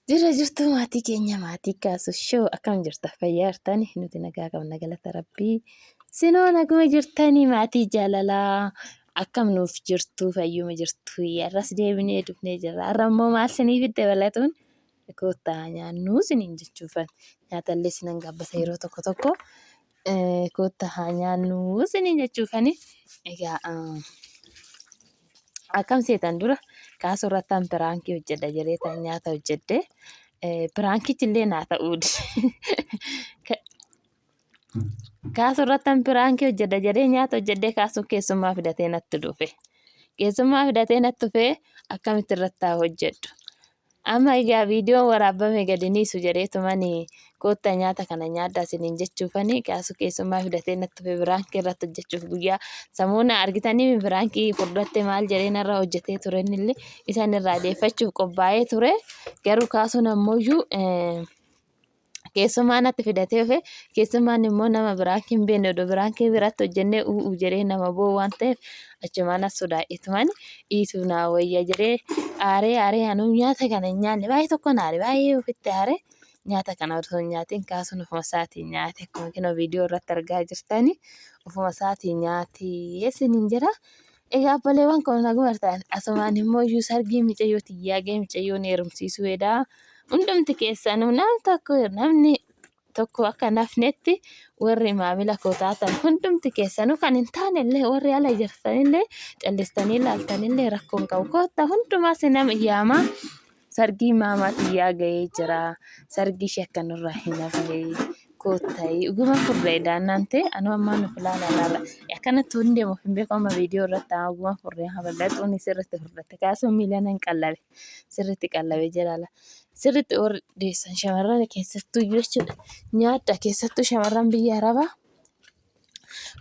Jirra jirtuu maatii keenya maatii kaasu shoo akkam jirta fayyaa jirtani nuti nagaa qabna galata rabbii sinoo naguma jirtani maatii jaalalaa akkam nuuf jirtu fayyuma jirtu har'as deebinee dhufnee jirra har'a immoo maal sinii fidde balatuun koottaa nyaannuu siniin jechuufan nyaatallee sinan gaabbata yeroo tokko tokko koottaa haa nyaannuu siniin jechuufani egaa akkam seetan dura kaasuu irrattan piraankii hojjedha jedhee tan nyaata hojjedhe piraankichi illee naa ta'uu kaasuu irrattan piraankii hojjedha jedhee nyaata hojjedhee kaasuun keessummaa fidatee natti dhufe keessummaa fidatee natti dhufe akkamitti irratti haa hojjedhu Amma egaa viidiyoon waraabbame gadi hin dhiisu jedheetumani koottaa nyaata kana nyaadhaa isiniin jechuufani kaasu keessummaa fidatee natti dhufe biraankii irratti hojjechuuf guyyaa samuuna argitanii biraankii furdatte maal jedhee narra hojjetee ture innillee isan irraa deeffachuuf qophaa'ee ture garuu kaasuun ammoyyuu keessummaa natti fidatee dhufe keessummaan immoo nama biraankii hin beekne odoo biraankii biratti hojjennee u'u jedhee nama boo'u waan ta'eef achumaan as sodaa'etumaan dhiisuu naa wayya jedhee aaree aaree anuu nyaata kana hin nyaanne baay'ee tokkoon aare baay'ee ofitti aare nyaata kana osoo hin nyaatiin kaasuun ofuma isaatiin nyaate akkuma kinoo viidiyoo irratti argaa jirtani ofuma isaatiin nyaatee isiniin jira. Egaa obboleewwan koo naguma jirtan asumaan immoo iyyuu sargii micayyoo tiyyaa ga'e micayyoon heerumsiisuu hedaa hundumti keessanuu nam tokko namni tokko akka hin hafnetti warri maamila koo taatan hundumti keessanuu kan hin taane illee warri ala jirtanillee callistanii ilaaltanillee rakkoo hin qabu koottaa hundumaa sinam yaamaa Sargii maamaa tiyyaa ga'ee jira. Sargii ishee akka nurraa hin hafne koottayi. Dhuguma furre daannaan ta'e anuu ammaa nuuf ilaala ilaala. Akkanatti hin deemu hin beeku amma viidiyoo irratti haa dhuguma furre haa bal'atuun sirriitti furdatte kaasuun miila nan qallabe. Sirriitti qallabe jalaala. Sirriitti warri deessan shamarran keessattuu jechuudha. Nyaadha keessattuu shamarran biyya arabaa.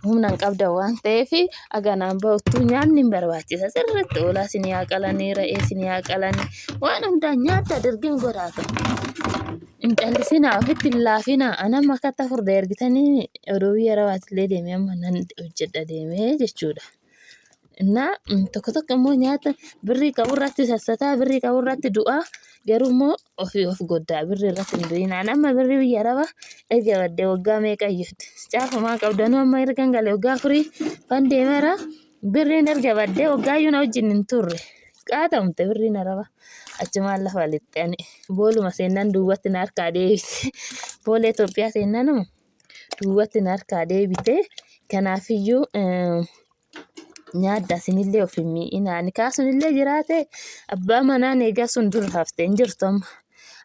Humna hin qabdan waan ta'eef aganaan ba'uttuu nyaanni hin barbaachisa. Sirriitti hoolaa isin haa qalanii, re'ee isin haa qalanii, waan hundaan nyaadhaa dirgim godhaata. Hin callisinaa ofitti hin laafinaa. Ani amma akkatti furda ergitanii odoo biyya arabaatillee deemee amma nan hojjedha deemee jechuudha. Innaa tokko tokko immoo nyaata birrii qabu irratti sassataa birrii qabu irratti du'aa garuu immoo ofii of goddaa birrii irratti hin du'inaa. Amma birrii biyya arabaa erga baddee waggaa meeqa iyyuu caafumaa qabdanuu amma ergan gale waggaa afurii fan deemeera birriin erga baddee waggaa iyyuu na wajjin hin turre qaatamte birriin arabaa achumaan lafa lixxe ani booluma seennan duubatti na harkaa deebise boola Itoophiyaa seennanuma. duubatti na harkaa deebite. Kanaafiyyuu nyaadha isinillee of hin mi'inaa. Ani kaasunillee jiraate abbaa manaa neegaa sun dur hafte hin jirtu amma.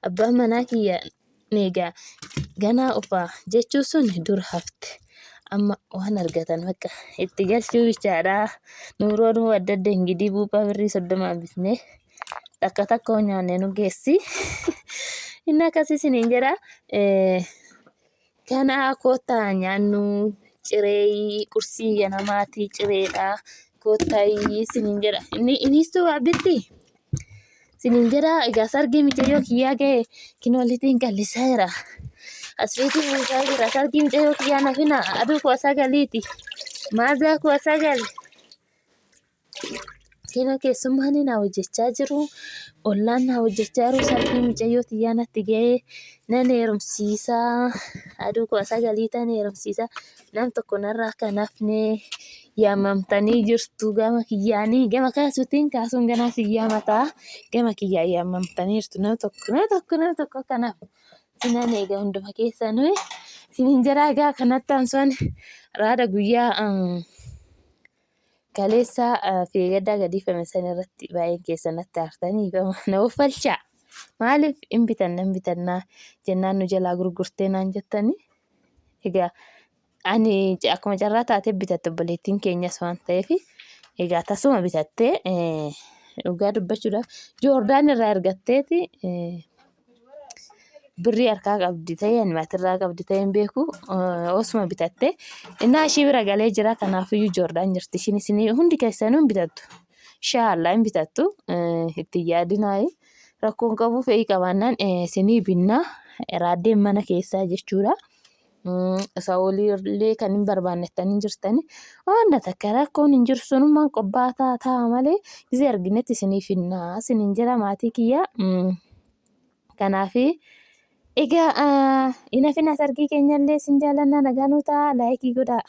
Abbaan manaa kiyya neegaa ganaa ofaa jechuu sun dur hafte. Amma waan argatan bakka itti galchuu bichaadha. Nuuroon adda adda ingidii buuphaa birrii 30 bitnee takka takka hoo nyaanne nu geessi. Inni akkasii isiniin jedha. Kanaa koottaa nyaannu ciree qursii ganamaatii cireedha. Koottaa isiniin jedha. Inni iniistuu abbitti isiniin jedha. Egaa sargii mucayyoo kiyyaa ga'e kinoo lixiin qallisaa jira. Asfiitiin buusaa jira. Sargii mucayyoo kiyyaa nafina aduu koo sagaliiti. Maazaa koo sagal. Kina keessummaan naa hojjechaa jiru. Ollaan naa hojjechaa jiru. Sargii mucayyoo tiyyaa natti ga'ee nan heerumsiisa. Aduu koo sagalii tan heerumsiisa. Nam tokko narraa akka hin hafne yaamamtanii jirtu gama kiyyaanii gama kaasuutiin kaasuun ganaa si yaamataa gama kiyyaa yaamamtanii jirtu nam tokko nam tokko nam tokko akka hin hafne sinan eega hunduma keessanuu sinin jedhaa egaa kanatti aansuun raada guyyaa Kaleessa fi gaddaa gadiifame san irratti baay'een keessan natti aartanii na uffalchaa. Maaliif hin bitanna hin bitannaa jennaan nu jalaa gurgurtee naan jettanii. Egaa ani akkuma carraa taatee bitatte obboleettiin keenyas waan ta'eef egaa tasuma bitattee dhugaa dubbachuudhaaf Joordaan irraa ergatteeti birrii harkaa qabdi ta'e ani maatirraa qabdi ta'e hin beeku osuma bitatte innaa ishii bira galee jira kanaafiyyuu Joordaan jirti ishiin isin hundi keessanuu hin bitattu inshaallah hin bitattu itti yaadinaayi rakkoon qabu fe'ii qabaannaan isinii binnaa raaddeen mana keessaa jechuudha. Isaa olii illee kan hin barbaanne hin jirtani waan takka rakkoon hin jiru sunummaan qobbaa ta'a malee gisee arginetti isinii finnaa isiniin jira maatii kiyya. Kanaaf egaa hin hafina sargii keenyallee sin jaalannaa, nagaa nuu ta'a, laayikii godhaa.